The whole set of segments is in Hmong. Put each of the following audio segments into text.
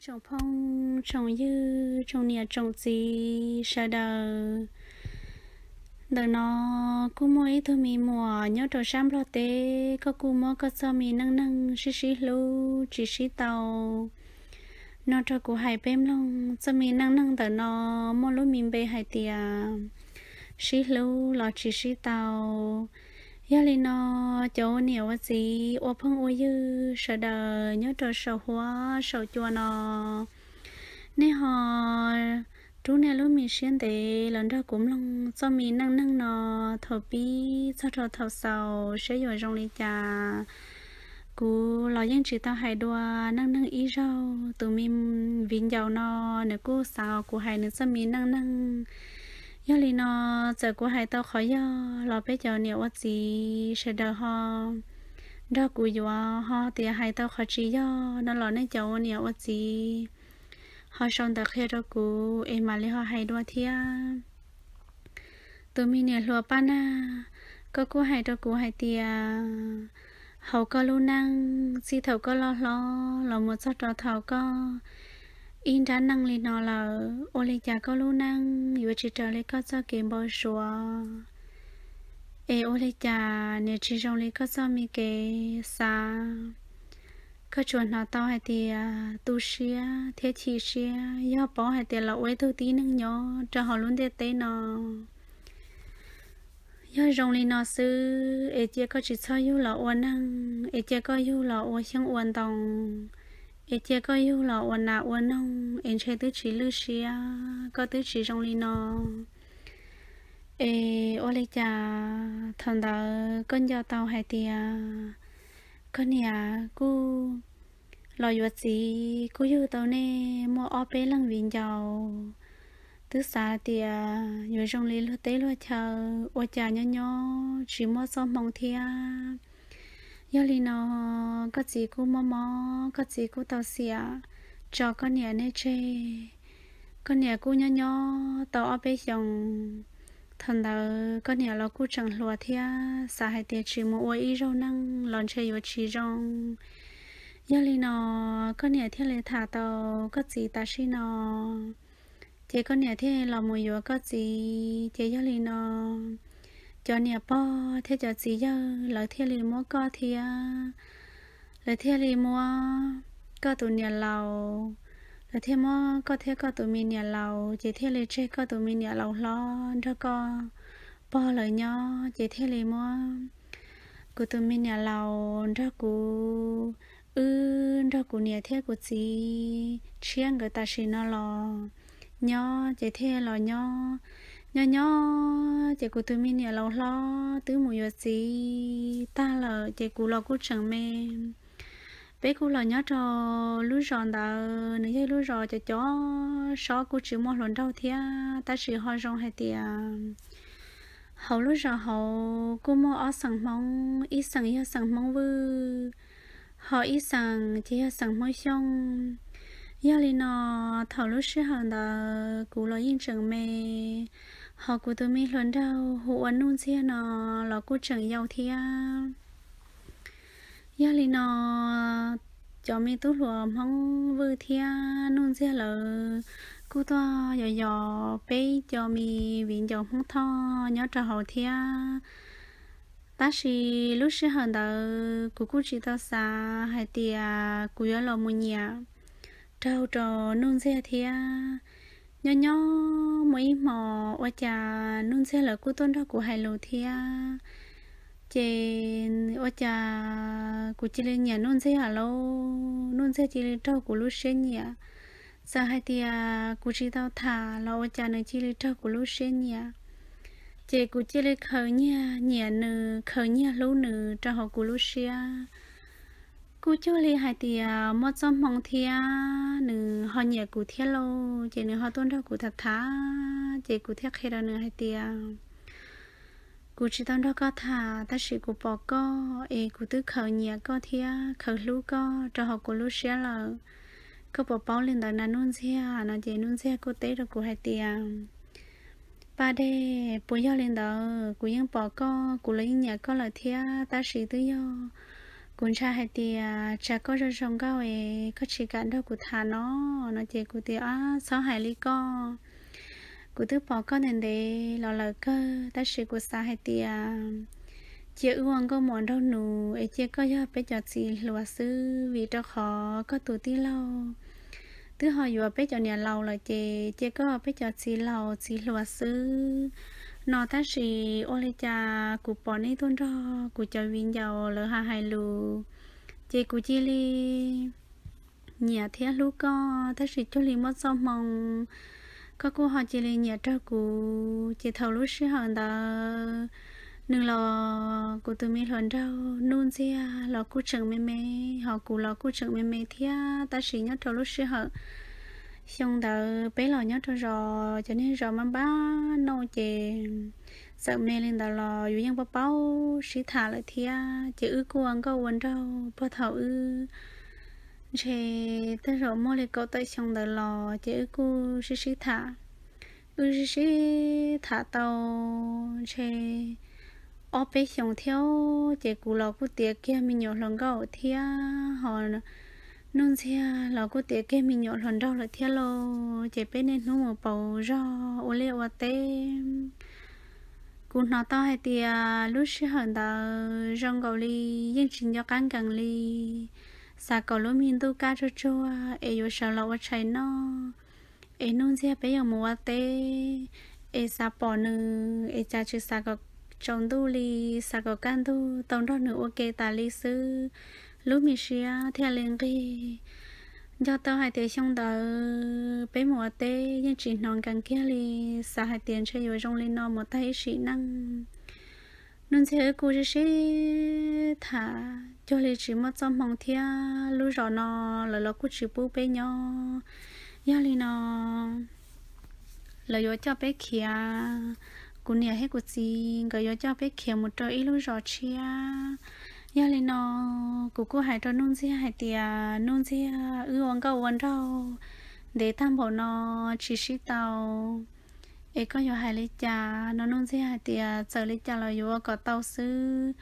Tsoom phooj tsoom ywg, tsoom niam tsoom txiv sawv daws, ntawm no kuj muaj ib tug me muam nyob rau sab Nplog teb, koj kuj muab koj txoj me neej neeg sib sib hlub tsis sib tau no rau kuv hais peb mloog. Txoj me neej neeg ntawm no muaj lub me npe hais tias sib hlub los tsis sib tau. Yog li no, cov ua niam ua txiv ua phooj ua ywg sawv daws nyob rau saum huab saum cua no, nej ho rub nej lub me siab ntev los nrog kuv mloog txoj me neej neeg no thaum pib txog rau thaum xaus saib yuav zoo li cas. Kuv los yeej tsis tau hais dua neej neeg ib zaug, tus me viv ncaus no nws kuj xav kuv hais nws txoj me neej neeg. Yog li no, txawm kuv hais tau qhov yog los peb cov niam ua txiv sawv daws ho nrog kuv yuav, ho tias hais tau qhov tsis yog no los nej cov ua niam ua txiv ho sau ntawv qhia rau kuv es mam li ho hais dua thiab. Tus me niam hluas Paj Nag, koj kuj hais rau kuv hais tias hauv koj lub neej txij thaum koj loj hlob los mus txog rau thaum koj ib nrab neej li no lawm, ua li cas koj lub neej yuav tsis raws li koj txoj kev npau suav, es ua li cas nws tsis zoo li koj txoj me kev xav. Koj tsuas hnov tau hais tias tu siab thiab chim siab yog paub hais tias los ua ib tug tib neeg nyob rau hauv lub ntiaj teb no. Yog zoo li no xwb es cia koj tsis txhob yug los ua neeg, es cia koj yug los ua xyoob ua ntoo, es cia koj yug los ua nas ua noog es ntshe twb tsis lwj siab, koj twb tsis zoo li no. Es ua li cas thaum ntawd koj nco tau hais tias koj niam kuj los yuav txiv kuj yug tau nej muaj ob peb leeg viv ncaus, twb xav tias yuav zoo li luag teb luag chaw, ua cas nyob nyob tsis muaj txoj hmoo thiab. Yog li no, koj txiv kuj mob mob, koj txiv kuj tau xiam tso koj niam nej tseg. Koj niam kuj nyob nyob tau ob peb xyoos, thaum ntawd koj niam los kuj tseem hluas thiab, xav hais tias tsis mus ua ib zaug neej los ntshe yuav tsis zoo. Yog li no, koj niam thiaj li tham tau koj txiv tam sim no, ces koj niam thiaj los mus yuav koj txiv. Ces yog li no, cov niam pog thiab cov txiv yawg lawv thiaj li muab koj thiab, lawv thiaj li muab koj tus niam laus, lawv thiaj muab koj thiab koj tus me niam laus, ces thiaj li tseg koj tus me niam laus hlob nrog koj pog lawv nyob, ces thiaj li muab kuv tus me niam laus nrog kuv, wb nrog kuv niam thiab kuv txiv tshiab nkawd tam sim no los nyob, ces thiaj los nyob. Nyob nyob ces kuv tus me niam laus hlob twb mus yuav txiv tag lawm, ces kuv los kuj tseem me. Peb kuj los nyob rau lub zos ntawd, nws yog ib lub zos cov cov sob kuj tsis muaj hluas nraug thiab, tab sis ho zoo hais tias hauv lub zos hauv kuj muaj ob xeem Hmoob, ib xeem yog xeem Hmoob Vwj, ho ib xeem ces yog xeem Hmoob Xyooj. Yog li no, thaum lub sij hawm ntawd kuv los yeej tseem me, ho kuv tus me hluas nraug hu ua Nuj Ntxiag no los kuj tseem yau thiab. Yog li no, cov me tub hluas Hmoob Vwj thiab Nuj Ntxiag lawv kuj tuaj yos yos peb cov me viv ncaus Hmoob Thoj nyob rau hauv thiab. Tab sis lub sij hawm ntawd kuv kuj tsis tau xav hais tias kuv yuav los mus nyiam raug rau Nuj Ntxiag thiab. Nyob nyob muaj ib hmos ua cas Nuj Ntxiag lawv kuj tuaj nrog kuv hais lus thiab. Ces ua cas kuv cia li nyiam Nuj Ntxiag lawm, Nuj Ntxiag cia li raug kuv lub siab nyiam. Txawm hais tias kuv tsis tau tham los ua cas nws cia li raug kuv lub siab nyiam. Ces kuv cia li khaws nyiag nyiam nws, khaws nyiag hlub nws rau hauv kuv lub siab. Kuj cuag li hais tias muaj txoj hmoo thiab nws ho nyiam kuv thiab lauj, ces nws ho tuaj nrog kuv tham tham, ces kuv thiaj qhia rau nws hais tias kuv tsis tau nrog koj tham, tab sis kuv pom koj es kuv twb khaws nyiam koj thiab khaws hlub koj rau hauv kuv lub siab lawm. Koj puas paub li ntawd na Nuj Ntxiag? No ces Nuj Ntxiag kuj teb rau kuv hais tias, Paj Dej, puas yog li ntawd? Kuv yeej pom koj, kuv los yeej nyiam koj lawm thiab, tab sis twb yog Kuv ntshai hais tias tsam koj zoo zoo nkauj es koj tsis kam nrog kuv tham no. No ces kuv tias, Ab, txhob hais li koj. Kuv twb pom koj ntev ntev los lawm kawg, tab sis kuv xav hais tias cia wb ua nkauj muam nraug nus es cia koj yog peb cov txiv hluas xwb, vim rau qhov koj tus tij laug twb ho yuav peb cov niam laus lawm ces cia koj peb cov txiv laus txiv hluas xwb no. Tab sis ua li cas kuv pom nej tuaj nrog kuv cov viv ncaus lawv hais hais lus, ces kuv cia li nyiam thiab hlub koj, tab sis cuag li muaj txoj hmoo koj kuj ho cia li nyiam raug kuv. Ces thaum lub sij hawm ntawd nws los, kuv tus me hluas nraug Nuj Ntxiag los kuj tseem me me, ho kuv los kuj tseem me me thiab, tab sis nyob rau lub sij hawm xyoo ntawd peb los nyob rau zos, cov niag zos maj npab noj ces txawm me li ntawd los yus yeej paub paub sib tham lawm thiab. Ces wb kuj ua nkauj ua nraug puag thaum wb ntshe tej zaum muaj li kaum tawm xyoo ntawd los ces wb kuj sib sib tham. Wb sib sib tham tau ntshe ob peb xyoos thiab, ces kuv los kuj tiav kiag me nyuam hluas nkauj thiab, ho Nuj Ntxiag los kuj tiav kiag me nyuam hluas nraug lawm thiab lauj. Ces peb niaj hnub mus pauv zog ua liaj ua teb. Kuv hnov tau hais tias lub sij hawm ntawd zoo nkaus li yeej tsis nco qab nkees li, xav kom lub me ntuj kaj tsuag tsuag es yuav sawv los ua tshais noj, es Nuj Ntxiag peb yuav mus ua teb, es xav pom nws es cas tsis xav kom tsaus ntuj li, xav kom kaj ntug tau nrog nws ua ke tas li xwb, lub me siab thiaj li nqig. Nco tau hais tias xyoo ntawd peb mus ua teb yeej tsis hnov nkees kiag li, xav hais tias ntshe yuav zoo li no mus tag ib sim neej. Nuj Ntxiag wb kuj sib sib tham cuag li tsis muaj txoj hmoo thiab, lub zos no lawv los kuj tsis pub peb nyob. Yog li no lawv yuav coj peb khiav, kuv niam thiab kuv txiv nkawd yuav coj peb khiav mus rau ib lub zos tshiab. Yog li no kuv kuj hais rau Nuj Ntxiag hais tias, Nuj Ntxiag, wb ua nkauj ua nraug ntev tag npaum no tsis sib tau, es koj yuav hais li cas no? Nuj Ntxiag hais tias txawm li cas los yuav ua kom tau xwb.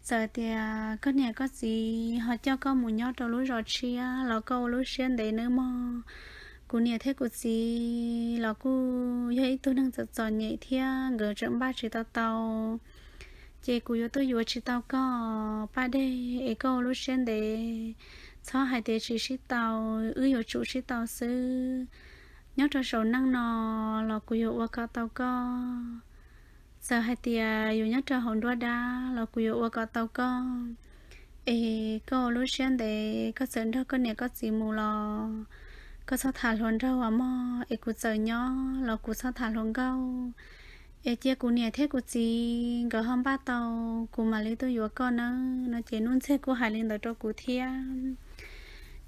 Txawm tias koj niam koj txiv ho coj koj mus nyob rau lub zos tshiab los koj ua lub siab ntev nawb mog. Kuv niam thiab kuv txiv los kuj yog ib tug neeg txom txom nyem thiab, nkawd tseem npaj tsis tau tau, ces kuv yuav tuaj yuav tsis tau koj paj dej, es koj ua lub siab ntev, txhob hais tias tsis sib tau, wb yuav tsum sib tau xwb. Nyob rau saum neej no los kuv yuav ua kom tau koj. Txawm hais tias yus nyob rau hauv nruab dab los kuv yuav ua kom tau koj. Es koj ua lub siab ntev, koj txawm nrog koj niam koj txiv mus los koj txhob tham hluas nraug os mog, es kuv txawm nyob los kuv txhob tham hluas nkauj. Es cia kuv niam thiab kuv txiv nkawd ho npaj tau, kuv mam li tuaj yuav koj nawb no. Ces Nuj Ntxiag kuj hais li ntawd rau kuv thiab.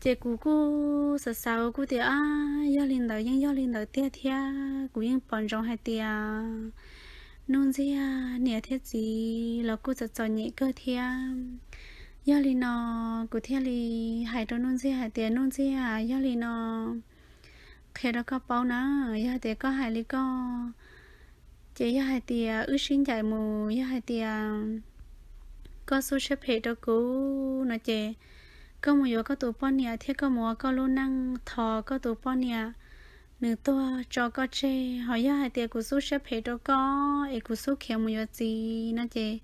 Ces kuv kuj xav xav kuj tias, Ab, yog li ntawd yeej yog li ntawd tiag thiab. Kuv yeej pom ntsoov hais tias Nuj Ntxiag niam thiab txiv los kuj txom txom nyem kawg thiab. Yog li no kuv thiaj li hais rau Nuj Ntxiag hais tias, Nuj Ntxiag, yog li no qhia rau koj paub na, yog tias koj hais li koj, ces yog hais tias wb sib ncaim mus, yog hais tias koj xub siab phem rau kuv no ces koj mus yuav koj tus poj niam thiab koj mus ua koj lub neej, thov koj tus poj niam nws tuag tso koj tseg. Ho yog hais tias kuv xub siab phem rau koj es kuv xub khiav mus yuav txiv no ces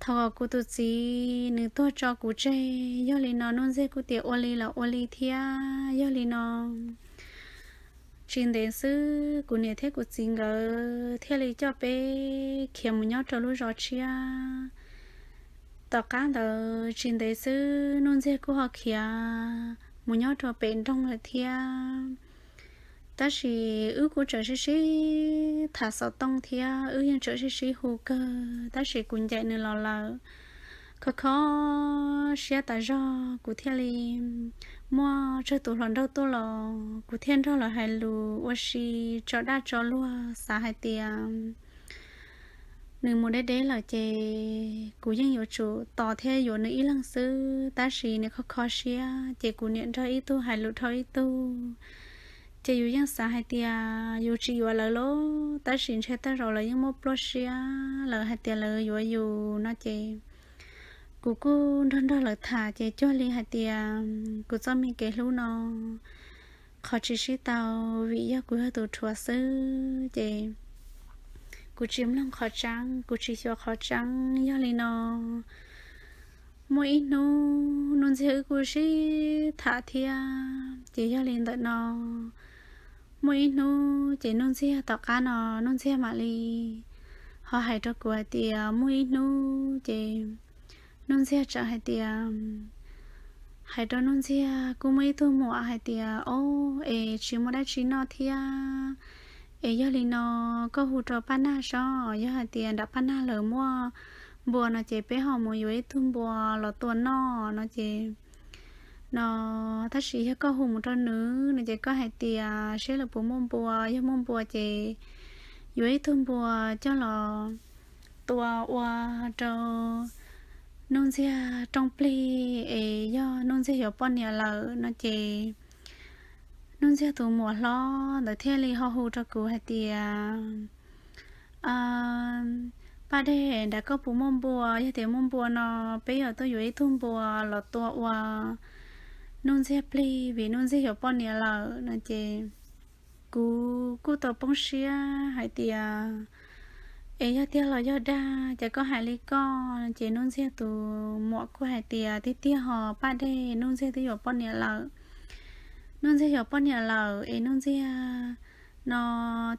thov kom kuv tus txiv nws tuag tso kuv tseg. Yog li no Nuj Ntxiag kuj tias ua li los ua li thiab. Yog li no tsis ntev xwb kuv niam thiab kuv txiv nkawd thiaj li coj peb khiav mus nyob rau lub zos tshiab. Tom qab ntawd tsis ntev xwb Nuj Ntxiag kuj ho khiav mus nyob rau pem nroog lawm thiab. Tab sis wb kuj tseem sib sib tham xov tooj thiab wb yeej tseem sib sib hu kawg, tab sis kuv ncaim nws los lawm. Khov kho siab tas zog kuv thiaj li muaj tsawg tus hluas nraug tuaj los kuv thiaj nrog lawv hais lus ua si tso dag tso luag, xav hais tias nws mus deb deb lawm ces kuv yeej yuav tsum tos thiab yuav nws ib leeg xwb, tab sis nws khov kho siab ces kuv niam nrog ib tug hais lus dhau ib tug. Ces yus yeej xav hais tias yus tsis yuav lawv lauj, tab sis ntshe tej zaum lawv yeej muaj pluaj siab, lawv hais tias lawv yuav yus no ces Kuv kuj nrog nrog lawv tham ces cuag li hais tias kuv txoj me kev hlub no qhov tsis sib tau, vim yog kuv yog tus rhuav xwb ces kuv tsis mloog qhov tseeb, kuv tsis xyuas qhov tseeb. Yog li no muaj ib hnub Nuj Ntxiag wb kuj sib tham thiab ces yog li ntawm no muaj ib hnub ces Nuj Ntxiag tom qab no Nuj Ntxiag mam li ho hais rau kuv hais tias muaj ib hnub ces Nuj Ntxiag tseem hais tias, hais rau Nuj Ntxiag kuj muaj ib tug muam hais tias, o, es tsis muaj dab tsi noj thiab, es yog li no koj hu rau Paj Nag sob, yog hais tias nram Paj Nag lawv muaj npua no ces peb ho mus yuav ib tug npua los tua noj no ces no, tab sis yog koj hu mus rau nws no ces koj hais tias seb lawv puas muaj npua, yog muaj npua ces yuav ib tug npua coj los tua ua rau Nuj Ntxiag rooj plig es yog Nuj Ntxiag yuav poj niam lawm no ces Nuj Ntxiag tus muam hlob ntawd thiaj li ho hu rau kuv hais tias, Paj Dej, nram koj puas muaj npua? Yog tias muaj npua no peb yuav tuaj yuav ib tug npua los tua ua Nuj Ntxiag plig vim Nuj Ntxiag yuav poj niam lawm no ces kuv kuj tau poob siab hais tias, es yog tiag los yog dag, ces koj hais li koj no ces Nuj Ntxiag tus muam kuj hais tias tiag tiag ho Paj Dej, Nuj Ntxiag twb yuav poj niam lawm. Nuj Ntxiag yuav poj niam lawm es Nuj Ntxiag no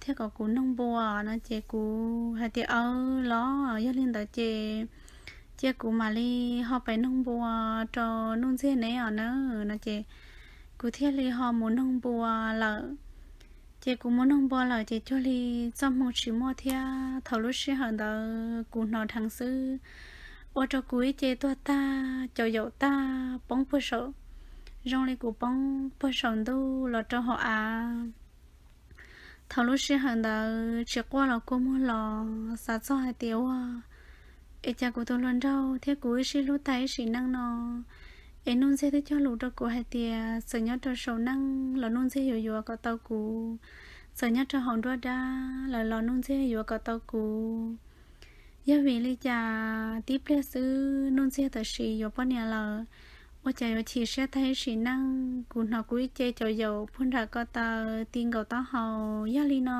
thiaj kom kuv noog npua no ces kuv hais tias, aw los yog li ntawd ces cia kuv mam li ho pais noog npua rau Nuj Ntxiag neb os na no ces kuv thiaj li ho mus noog npua lawm. Ces kuv mus noog npua lawm ces cuag li txoj hmoo tsis muaj thiab. Thaum lub sij hawm ntawd kuv hnov dheev xwb, ua rau kuv ib ce tuag tag caum yaum tag poob puag saum, zoo li kuv poob puag saum ntuj los rau hauv av. Thaum lub sij hawm ntawd tsis quaj los kua muag los xav txog hais tias ua es cas kuv tus hluas nraug thiab kuv wb sib hlub tag ib sim neej no es Nuj Ntxiag twb cog lus rau kuv hais tias txawm nyob rau saum neej los Nuj Ntxiag yuav yuav kom tau kuv, txawm nyob rau hauv nruab dab lawm los Nuj Ntxiag yuav kom tau kuv. Yog vim li cas tib pliag xwb Nuj Ntxiag tam sim yuav poj niam lawm, ua cas yuav chim siab tag ib sim neej? Kuv hnov kuv ib ce caum yaum puag nram ko taw ti nkaus taub hau. Yog li no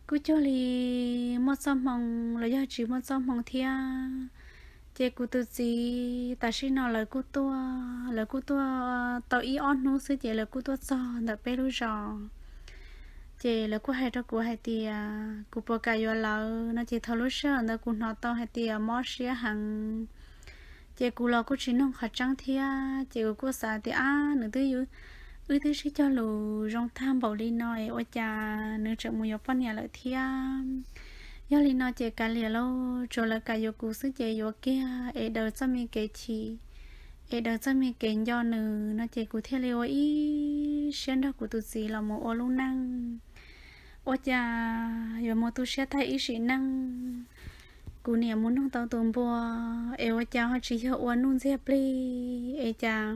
kuj cuag li muaj txoj hmoo los yog tsis muaj txoj hmoo thiab. Ces kuv tus txiv tam sim no lawv kuj tuaj, lawv kuj tuaj tau ib ob hnub xwb ces lawv kuj tuaj txog ntawm peb lub zos. Ces lawv kuj hais rau kuv hais tias kuv puas kam yuav lawv no ces thaum lub sij hawm ntawd kuv hnov tau hais tias mob siab heev. Ces kuv los kuj tsis noog qhov tseeb thiab ces kuv kuj xav tias ab nws twb, wb twb sib cog lus zoo tag npaum li no es ua cas nws tseem mus yuav poj niam lawm thiab. Yog li no ces kav liam lauj, tsuas lawv kam yuav kuv xwb ces yuav kiag es daws txoj me kev chim, es daws txoj me kev nco nws no ces kuv thiaj li ua ib siab nrog kuv tus txiv los mus ua lub neej. Ua cas yuav mus tu siab tag ib sim neej, kuv niam mus noog tau tus npua, es ua cas ho tsis yog ua Nuj Ntxiag plig, es cas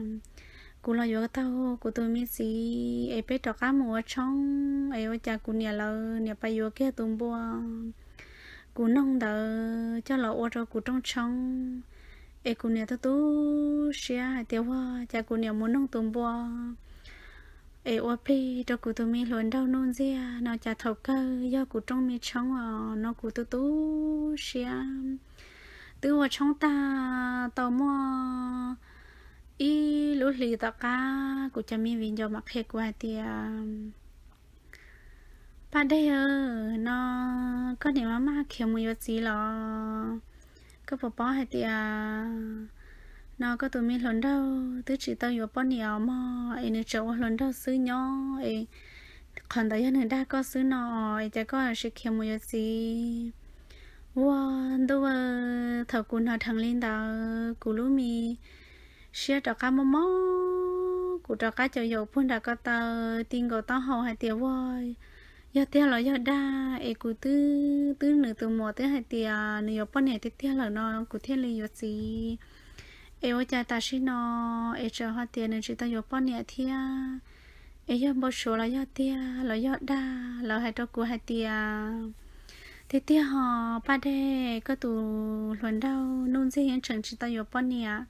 kuv los yuav tau kuv tus me txiv es peb rov qab mus ua tshoob, es ua cas kuv niam lawv niam pais yuav kiag tus npua kuv noog ntawd coj los ua rau kuv rooj tshoob. Es kuv niam tu tu siab hais tias ua cas kuv niam mus noog tus npua es ua plig rau kuv tus me hluas nraug Nuj Ntxiag no cas thaum kawg yog kuv rooj me tshoob os no kuv tu tu siab. Twb ua tshoob tag tau muaj ib lub hlis tom qab kuv cov me viv ncaus mam qhia kuv hais tias Paj Dej, no koj niam maj maj khiav mus yuav txiv los? Koj puas paub hais tias no koj tus me hluas nraug twb tsis tau yuav poj niam os mog, es nws tseem ua hluas nraug xwb nyob es qhov ntawd yog nws dag koj xwb no es cas koj sim khiav mus yuav txiv? Ua ntuj, thaum kuv hnov dheev li ntawd kuv lub me siab rov qab mob mob, kuv rov qab caum yaum puag nram ko taw ti nkaus taub hau hais tias ua yog tiag los yog dag es kuv twb, twb nws tus muam twb hais tias nws yuav poj niam tiag tiag lawm no kuv thiaj li yuav txiv. Es ua cas tam sim no es tseem ho tias nws tsis tau yuav poj niam thiab? Es yog npau suav los yog tiag los yog dag? Lawv hais rau kuv hais tias Tiag tiag hos Paj Dej, koj tus hluas nraug Nuj Ntxiag yeej tseem tsis tau yuav poj niam.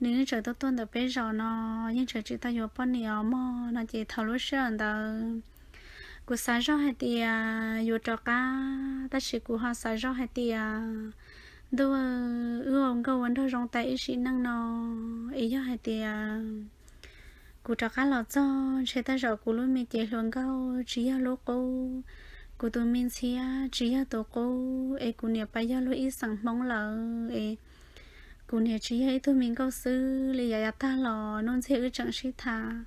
Nws yeej tseem tuaj tuaj ntawm peb zos no, yeej tseem tsis tau yuav poj niam os mog no. Ces thaum lub sij hawm ntawd kuv xav zoj hais tias yuav rov qab, tab sis kuv ho xav zoj hais tias ntuj, wb ua nkauj ua nraug zoo tas ib sim neej no, es yog hais tias kuv rov qab los txog ntshe tej zaum kuv lub me cev hluas nkauj tsis yog lub qub, kuv tus me ntxhiab tsis yog tus qub, es kuv niam pab yog luag ib xeem Hmoob lawm es kuv niam tsis yog ib tug me nkauj xwb li. Yav yav tag los Nuj Ntxiag wb tseem sib tham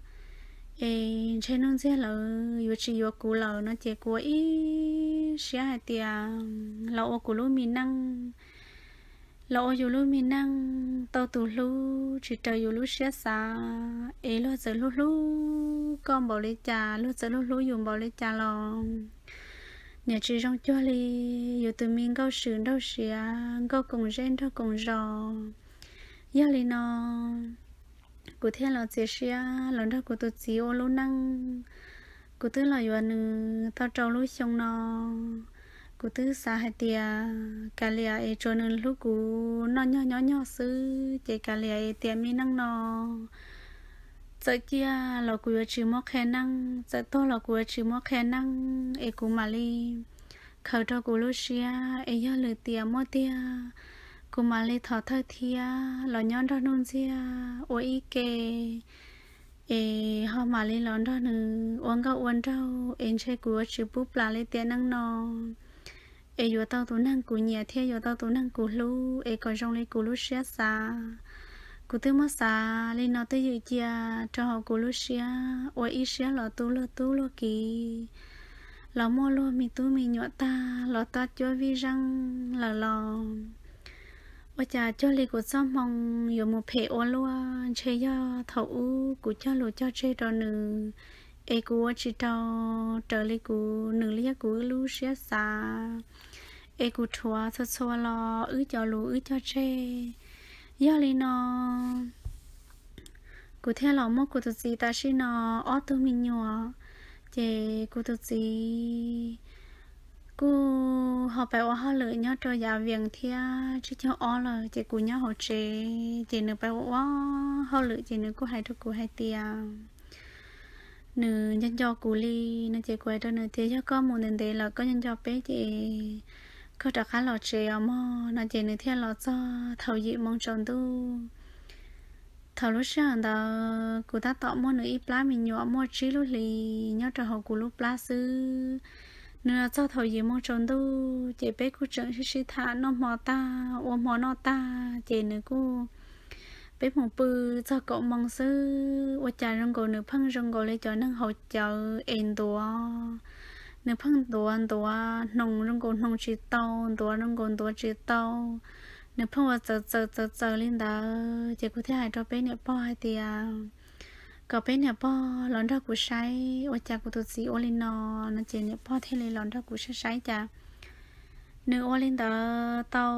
es ntshe Nuj Ntxiag lawv yuav tsis yuav kuv lawm no ces kuv ua ib siab hais tias los ua kuv lub me neej, los ua yus lub me neej tau tus hlub tsis raws yus lub siab xav, es luag txawm hlub hlub koj npaum li cas, luag txawm hlub hlub yus npaum li cas los niam tsis zoo cuag li yus tus me nkauj swm nraug siav, nkauj koom zej nraug koom zos. Yog li no kuv thiaj los txias siab los nrog kuv tus txiv ua lub neej. Kuv twb los yuav nws tau rau lub xyoo no, kuv twb xav hais tias kav liam es tsuas nws hlub kuv noj nyog nyob nyog xwb ces kav liam es tiam me neej no txawm ciaj los kuv yuav tsis muab qhia neej, txawm tuag los kuv yuav tsis muab qhia neej, es kuv mam li khaws rau kuv lub siab, es yog lwm tiam muaj tiag kuv mam li thov thawj thiab los nyob nrog Nuj Ntxiag ua ib ke, es ho mam li los nrog nws ua nkauj ua nraug, es ntshe kuv yuav tsis pub plam li tiam neej no, es yuav tau tus neeg kuv nyiam thiab yuav tau tus neeg kuv hlub es kom zoo li kuv lub siab xav. Kuv twb muab xav li no twj ywm cia rau hauv kuv lub siab, ua ib siab los tu luag tub luag kiv, los muaj luag me tub me nyuam tag, los tab cuab vij zeej lawm los ua cas cuag li kuv txoj hmoo yuav mus phem ua luaj. Ntshe yog thaum ub kuv cog lus cog tseg rau nws, es kuv ua tsis tau raws li kuv, nws li yog kuv lub siab xav, es kuv rhuav txhua txhua los wb cov lus wb cog tseg. Yog li no kuv thiaj los muab kuv tus txiv tam sim no ob tug me nyuam, ces kuv tus txiv kuj ho pab ua hauj lwm nyob rau yav Vias thiab, tsib caug ob lawm ces kuv nyob hauv tsev, ces nws pab ua ua hauj lwm ces nws kuj hais rau kuv hais tias nws nco nco kuv li no, ces kuv hais rau nws tias yog koj mus ntev ntev lawm koj nco nco peb ces koj rov qab los tsev os mog no, ces nws thiaj los txog thaum yim moo tsaus ntuj. Thaum lub sij hawm ntawd kuv tab tom muaj nws ib plab me nyuam muaj tsib lub hlis nyob rau hauv kuv lub plab xwb. Nws los txog thaum yim moo tsaus ntuj ces peb kuj tseem sib sib tham noj hmo tag ua hmo noj tag ces nws kuj, peb mus pw txog kaum moo xwb ua cas zoo nkaus nws pheej zoo nkaus li cov neeg haus cawv es ntuav. Nws pheej ntuav ntuav hnoos zoo nkaus hnoos tsis tau, ntuav zoo nkaus ntuav tsis tau. Nws pheej ua txawv txawv txawv txawv li ntawd ces kuv thiaj hais rau peb niam pog hais tias kom peb niam pog los nrog kuv saib ua cas kuv tus txiv ua li no no, ces niam pog thiaj li los nrog kuv saib saib cas nws ua li ntawd tau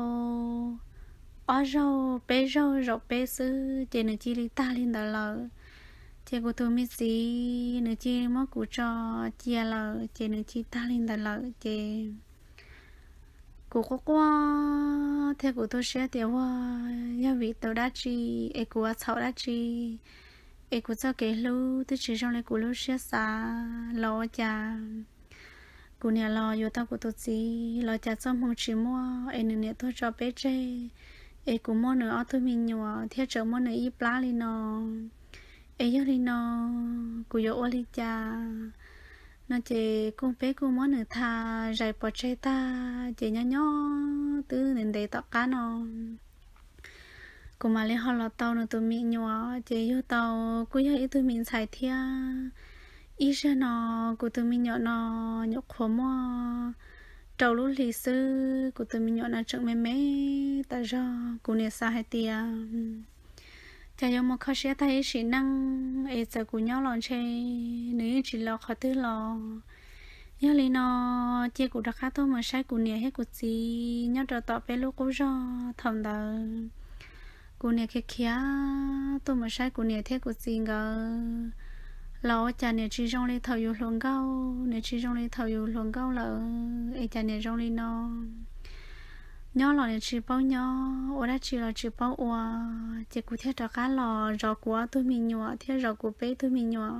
ob zaug peb zaug zaum peb xwb ces nws cia li tag li ntawd lawm. Ces kuv tus me txiv nws cia li muab kuv tso cia lawm ces nws cia li tag li ntawd lawm ces kuv quaj quaj thiab kuv tu siab tias ua yog vim tus dab tsi es kuv ua txhaum dab tsi es kuv txoj kev hlub twb tsis zoo li kuv lub siab xav los ua cas kuv niam los yuav tau kuv tus txiv los cas txoj hmoo tsis muaj es nws niam tuag tso peb tseg es kuv muaj nws ob tug me nyuam thiab tseem muaj nws ib plab li no es yog li no kuv yuav ua li cas no ces kuj peb kuj muab nws tha zais pov tseg tag ces nyob nyob twb ntev ntev tom qab no kuv mam li ho los tau nws tus me nyuam ces yug tau kuj yog ib tug me ntxhais thiab. Ib zaug no kuv tus me nyuam no nyuam qhuav muaj rau lub hlis xwb, kuv tus me nyuam no tseem me me tas zog. Kuv niam xav hais tias cas yuav mus kho siab tag ib sim neej es txawm kuv nyob los ntshe nws yeej tsis los qhov twg los. Yog li no cia kuv rov qab tuaj mus saib kuv niam thiab kuv txiv nyob rau tom peb lub qub zog thaum ntawd. Kuv niam khiav khiav tuaj mus saib kuv niam thiab kuv txiv nkawd los ua cas niam tsis zoo li thaum yus hluas nkauj, niam tsis zoo li thaum yus hluas nkauj lawm es cas niam zoo li no. Nyob los niam tsis paub nyob, ua dab tsi los tsis paub ua. Ces kuv thiaj rov qab los zov kuv ob tug me nyuam thiab zov kuv peb tug me nyuam.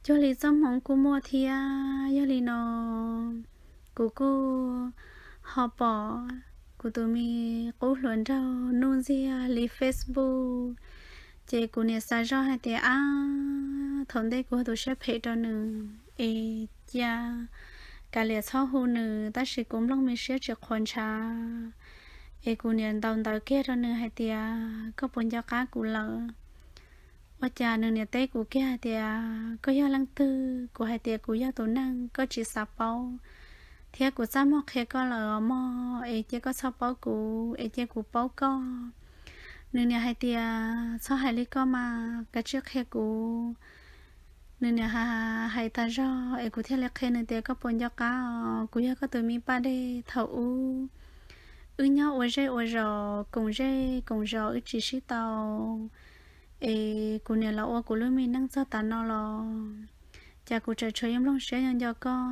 Cuag li txoj hmoov kuj muaj thiab. Yog li no kuv kuj ho pom kuv tus me qub hluas nraug Nuj Ntxiag li Facebook, ces kuv niam xav zoj hais tias, ab, thaum ntej kuv tus siab phem rau nws es cia kav liam txhob hu nws, tab sis kuv nplooj me siab tsis qhuav ntshav, es kuv niam ntaus ntawv kiag rau nws hais tias, koj puas nco qab kuv lawm? Ua cas nws niam teb kuv kiag hais tias, koj yog leej twg? Kuv hais tias, kuv yog tus neeg koj tsis xav paub thiab kuv txaj muag qhia koj lawm os mog, es cia koj txhob paub kuv, es cia kuv paub koj. Nws niam hais tias, txhob hais li koj mas, kav tsij qhia kuv. Nws niam hais tag zog es kuv thiaj li qhia nws tias, koj puas nco qab os, kuv yog koj tus me paj dej thaum ub wb nyob ua zej ua zos koom zej koom zos wb tsis sib tau, es kuv niam los ua kuv lub me neej txog tav no los, cas kuv tseem tshuav ib nplooj siab nyob nco koj.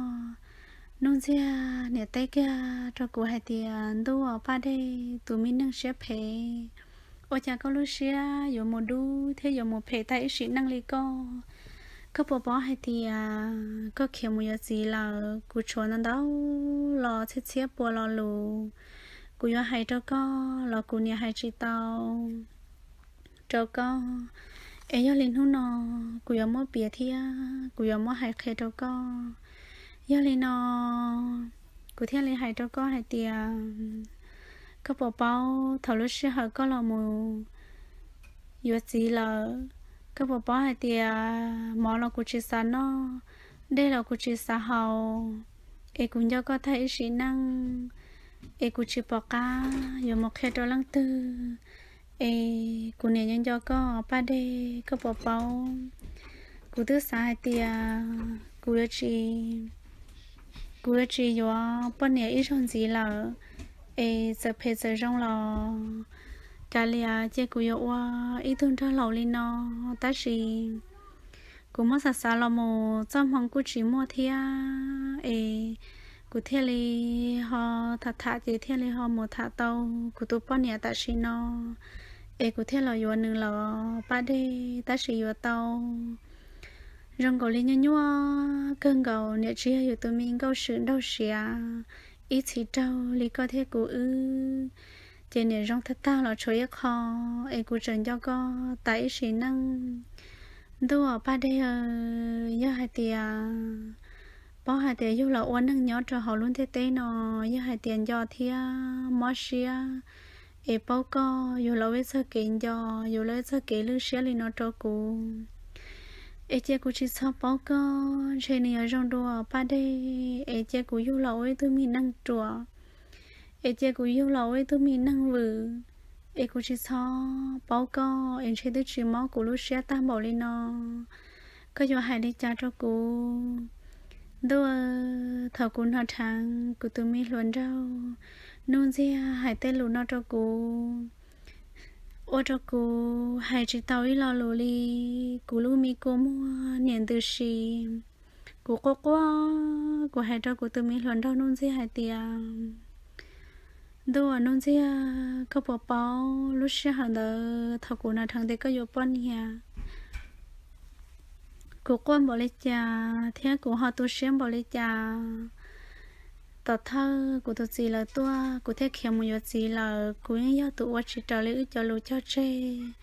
Nuj Ntxiag niam teb kiag rau kuv hais tias, ntuj os paj dej, tus me neeg siab phem, ua cas koj lub siab yuav mus dub thiab yuav mus phem tag ib sim neej li koj? Koj puas paub hais tias koj khiav mus yuav txiv lawm, kuv tshuav ntau ntau los txhiab txhiab pua lo lus kuv yuav hais rau koj los kuv niam hais tsis tau rau koj. Es yog li hnub no kuv yuav muab piav thiab kuv yuav muab hais qhia rau koj. Yog li no kuv thiaj li hais rau koj hais tias, koj puas paub thaum lub sij hawm koj los mus yuav txiv lawm, koj puas paub hais tias mov los kuv tsis xav noj, dej los kuv tsis xav haus, es kuv nco koj tag ib sim neej, es kuv tsis pom qab yuav mus qhia rau leej twg, es kuv niam nyob nco koj paj dej, koj puas paub? Kuv twb xav hais tias kuv yuav tsis kuv yuav tsis yuav poj niam ib zaug ntxiv lawm, es txawm phem txawm zoo los kav liam ces kuv yuav ua ib tug nraug laus li no. Tab sis kuv muab xav xav los mus txoj hmoov kuj tsis muaj thiab, es kuv thiaj li ho tham tham ces thiaj li ho mus tham tau kuv tus poj niam tam sim no, es kuv thiaj los yuav nws los paj dej. Tab sis yuav tau zoo nkaus li nyuaj nyuaj kawg nkaus, niam tsis yog yus tus me nkauj swm nraug siav ib txhis raug li koj thiab kuv wb, ces niam zoo tag tag los tshuav ib qho, es kuv tseem nco koj tas ib sim neej. Ntuj os paj dej, yog hais tias paub hais tias yug los ua neeg nyob rau hauv lub ntiaj teb no, yog hais tias nco thiab mob siab es paub koj, yug los ua ib txoj kev nco, yug los ua ib txoj kev lwj siab li no rau kuv, es cia kuv tsis txhob paub koj, ntshe nws yuav zoo dua paj dej, es cia kuv yug los ua ib tug me neeg ruam, es cia kuv yug los ua ib tug me neeg vwm, es kuv tsis txhob paub koj, es ntshe twb tsis mob kuv lub siab tag npaum li no. Koj yuav hais li cas rau kuv? Ntuj, thaum kuv hnov dheev kuv tus me hluas nraug Nuj Ntxiag hais tej lus no rau kuv, ua rau kuv hais tsis tau ib lo lus li. Kuv lub me kua muag niam ntws si, kuv quaj quaj, kuv hais rau kuv tus me hluas nraug Nuj Ntxiag hais tias, ntuj, Nuj Ntxiag, koj puas paub lub sij hawm ntawd thaum kuv hnov dheev tias koj yuav poj niam, kuv quaj npaum li cas thiab kuv ho tu siab npaum li cas. Tom thawj kuv tus txiv lawv tuaj, kuv thiaj khiav mus yuav txiv lawm, kuv yeej yog tus ua tsis raws li wb cov lus cog tseg,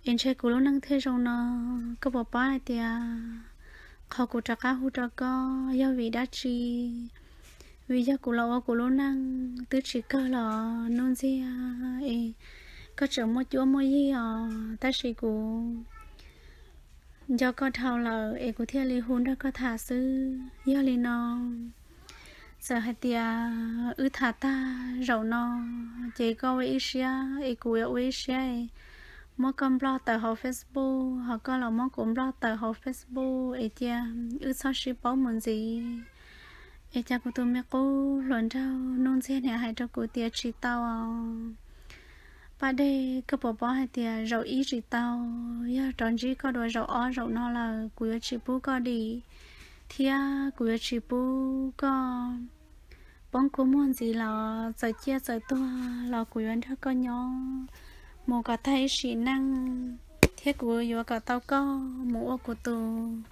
es ntshe kuv lub neej thiaj zoo no. Koj puas paub hais tias qhov kuv rov qab hu rau koj yog vim dab tsi? Vim yog kuv los ua kuv lub neej twb tsis kawg los Nuj Ntxiag, es koj tseem muaj cuab muaj yig os, tab sis kuv nco koj dhau lawm es kuv thiaj li hu nrog koj tham xwb. Yog li no, txawm hais tias wb tham tag zaum no, ces koj ua ib siab es kuv ua ib siab, muab koj nplog tawm hauv Facebook, ho koj los muab kuv nplog tawm hauv Facebook, es cia wb txhob sib paub mus ntxiv. Es cas kuv tus me qub hluas nraug Nuj Ntxiag niam hais rau kuv tias tsis tau os, Paj Dej, koj puas paub hais tias zaum ib tsis tau, yog rov ntsib koj dua zaum ob zaum no lawm, kuv yuav tsis pub koj dim, thiab kuv yuav tsis pub koj poob kua muag ntxiv los txawm ciaj txawm tuag los kuv yuav nrog koj nyob mus kom tag ib sim neej, thiab kuv yuav kom tau koj mus ua kuv tus,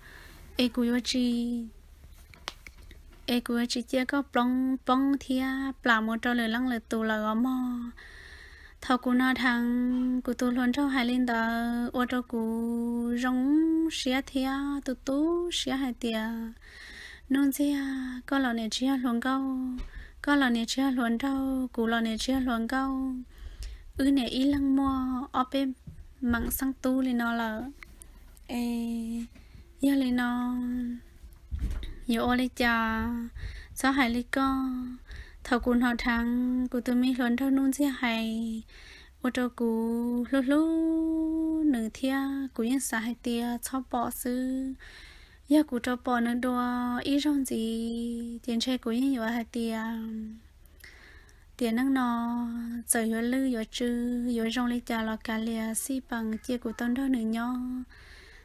es kuv yuav tsis es kuv yuav tsis cia koj poob poob thiab plam mus rau lwm leej lwm tus lawm os mog. Thaum kuv hnov dheev kuv tus hluas nraug hais li ntawd ua rau kuv zoo siab thiab tu tu siab hais tias, Nuj Ntxiag, koj los niam tsis yog hluas nkauj, koj los niam tsis yog hluas nraug, kuv los niam tsis yog hluas nkauj, wb niam ib leeg muaj ob peb meem xeeb tub li no lawm es, yog li no yuav ua li cas? Txhob hais li koj. Thaum kuv hnov dheev kuv tus me hluas nraug Nuj Ntxiag hais ua rau kuv hlub hlub nws thiab kuv yeej xav hais tias txhob pom xwb. Yog kuv rov pom nws dua ib zaug ntxiv ces ntshe kuv yeej yuav hais tias tiam neej no txawm yuav lwj yuav tsw, yuav zoo li cas los kav liam xij peem cia kuv tau nrog nws nyob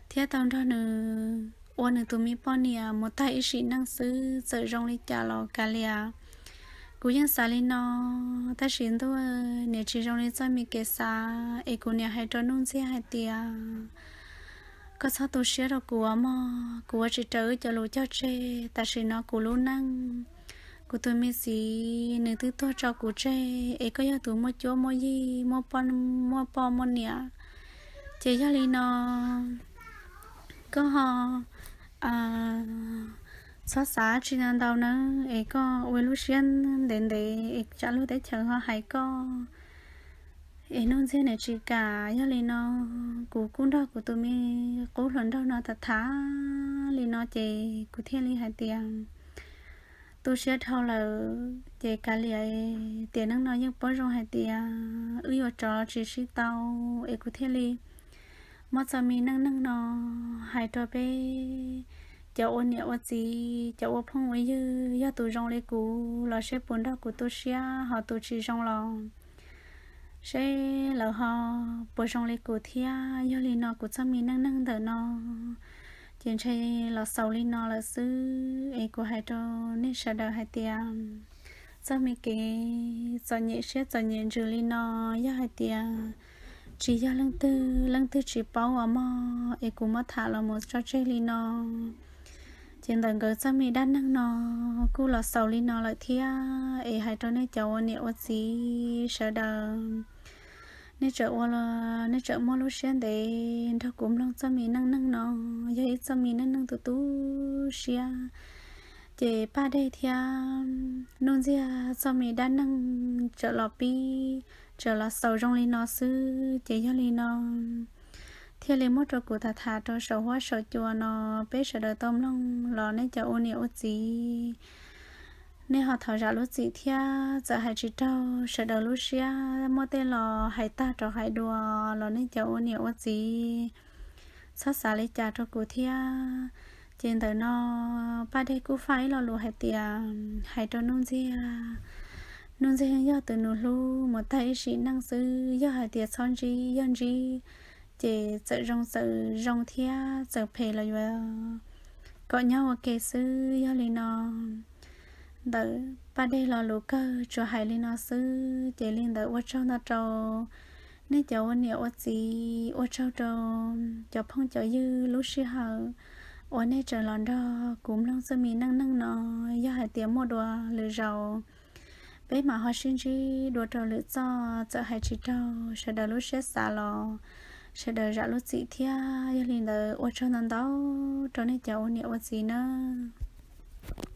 thiab tau nrog nws ua nws tus me poj niam mus tag ib sim neej xwb, txawm zoo li cas los kav liam. Kuv yeej xav li no, tab sis ntuj, niam tsis zoo li txoj me kev xav es kuv niam hais rau Nuj Ntxiag hais tias, Koj txhob tu siab rau kuv os mog, kuv ua tsis raws wb cov lus cog tseg. Tam sim no kuv lub neej, kuv tus me txiv nws twb tuag tso kuv tseg es koj yog tus muaj cuab muaj yig, muaj poj muaj niam, ces yog li no koj ho txhob xav tsis ntau ntau nawb, es koj ua lub siab ntev ntev es tsam lub teb chaws ho hais koj es Nuj Ntxiag niam tsis kam. Yog li no kuv kuj nrog kuv tus me qub hluas nraug no tham tham li no ces kuv thiaj li hais tias, Tu siab dhau lawm ces kav liam, tiam neej no yeej paub zoo hais tias wb yuav rov los tsis sib tau, es kuv thiaj li muab txoj me neej neeg no hais rau peb cov ua niam ua txiv, cov ua phooj ua ywg, yog tus zoo li kuv los seb puas nrog kuv tu siab, ho tus tsis zoo los seb lawv ho puas zoo li kuv thiab. Yog li no kuv txoj me neej neeg ntawm no ces ntshe los xaus li no lawm xwb, es kuv hais rau nej sawv daws hais tias, txoj me kev txom nyem siab txom nyem ntsws li no, yog hais tias tsis yog leej twg leej twg tsis paub os mog, es kuv muab tham los mus tso tseg li no. Ces ntawm nkawd txoj me dab neeg no kuj los xaus li no lawm thiab, es hais rau nej cov ua niam ua txiv sawv daws, nej tseem ua, nej tseem muaj lub siab ntev nrog kuv mloog txoj me neej neeg no, yog ib txoj me neej neeg tu tu siab. Ces Paj Dej thiab Nuj Ntxiag txoj me dab neeg tseem los pib, tseem los xaus zoo li no xwb, ces yog li no thiaj li muab rau kuv tham tham rau saum huab saum cua no, peb sawv daws tau mloog los nej cov ua niam ua txiv, nej ho thov zam lub txim thiab, txawm hais tsis raug sawv daws lub siab, muaj tej los hais tag rov hais dua los nej cov ua niam ua txiv txhob xav li cas rau kuv thiab. Ces ntawm no Paj Dej kuj faj ib lo lus hais tias, hais rau Nuj Ntxiag, Nuj Ntxiag yog tus nus hlub mus tag ib sim neej xwb, yog hais tias txhob ntsib, yog ntsib ces txawm zoo txawm zoo thiab, txawm phem los yuav kom nyob ua ke xwb. Yog li no ntawm Paj Dej lo lus kawg tsuas hais li no xwb, ces li ntawd ua tsaug ntau rau nej cov ua niam ua txiv, ua tsaug rau cov phooj cov ywg lub sij hawm uas nej tseem los nrog kuv mloog txoj me neej neeg no. Yog hais tias muaj dua lwm zaus peb mam ho sib ntsib dua rau lwm txoj, txawm hais tsis raug sawv daws lub siab xav los sawv daws zam lub txim thiab. Yog li ntawd ua tsaug ntau ntau rau nej cov ua niam ua txiv nawb.